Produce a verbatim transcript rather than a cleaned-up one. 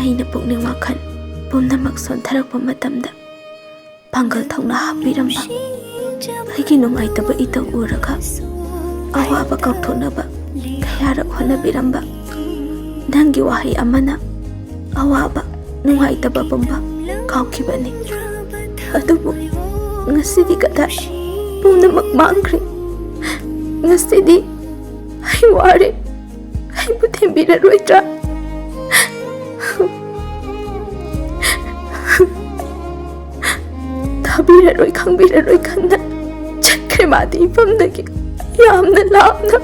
ꯑꯩꯅ ꯄꯨꯛꯅꯤꯡ ꯋꯥꯈꯜ ꯄꯨꯝꯅꯃꯛ ꯁꯣꯟꯊꯔꯛꯄ ꯃꯇꯝꯗ ꯄꯥꯡꯒꯜ ꯊꯧꯅꯥ ꯍꯥꯞꯄꯤꯔꯝꯕ, ꯑꯩꯒꯤ ꯅꯨꯡꯉꯥꯏꯇꯕ ꯏꯇꯧ ꯎꯔꯒ ꯑꯋꯥꯕ ꯀꯥꯎꯊꯣꯛꯅꯕ ꯀꯌꯥꯔꯛ ꯍꯣꯠꯅꯕꯤꯔꯝꯕ ꯅꯪꯒꯤ ꯋꯥꯍꯩ ꯑꯃꯅ ꯑꯋꯥꯕ, ꯅꯨꯡꯉꯥꯏꯇꯕ ꯄꯨꯝꯕ ꯀꯥꯎꯈꯤꯕꯅꯤ꯫ ꯑꯗꯨꯕꯨ ꯉꯁꯤꯗꯤ ꯀꯗꯥꯏ? ꯄꯨꯝꯅꯃꯛ ꯃꯥꯡꯈ꯭ꯔꯦ꯫ ꯉꯁꯤꯗꯤ ꯑꯩ ꯋꯥꯔꯦ꯫ ꯑꯩꯕꯨ ꯊꯦꯝꯕꯤꯔꯔꯣꯏꯗ꯭ꯔꯥ? ꯇꯥꯕꯤꯔꯔꯣꯏ, ꯈꯪꯕꯤꯔꯔꯣꯏ ꯈꯟꯅ ꯆꯠꯈ꯭ꯔꯦ ꯃꯥꯗꯤ ꯏꯐꯝꯗꯒꯤ ꯌꯥꯝꯅ ꯂꯥꯞꯅ꯫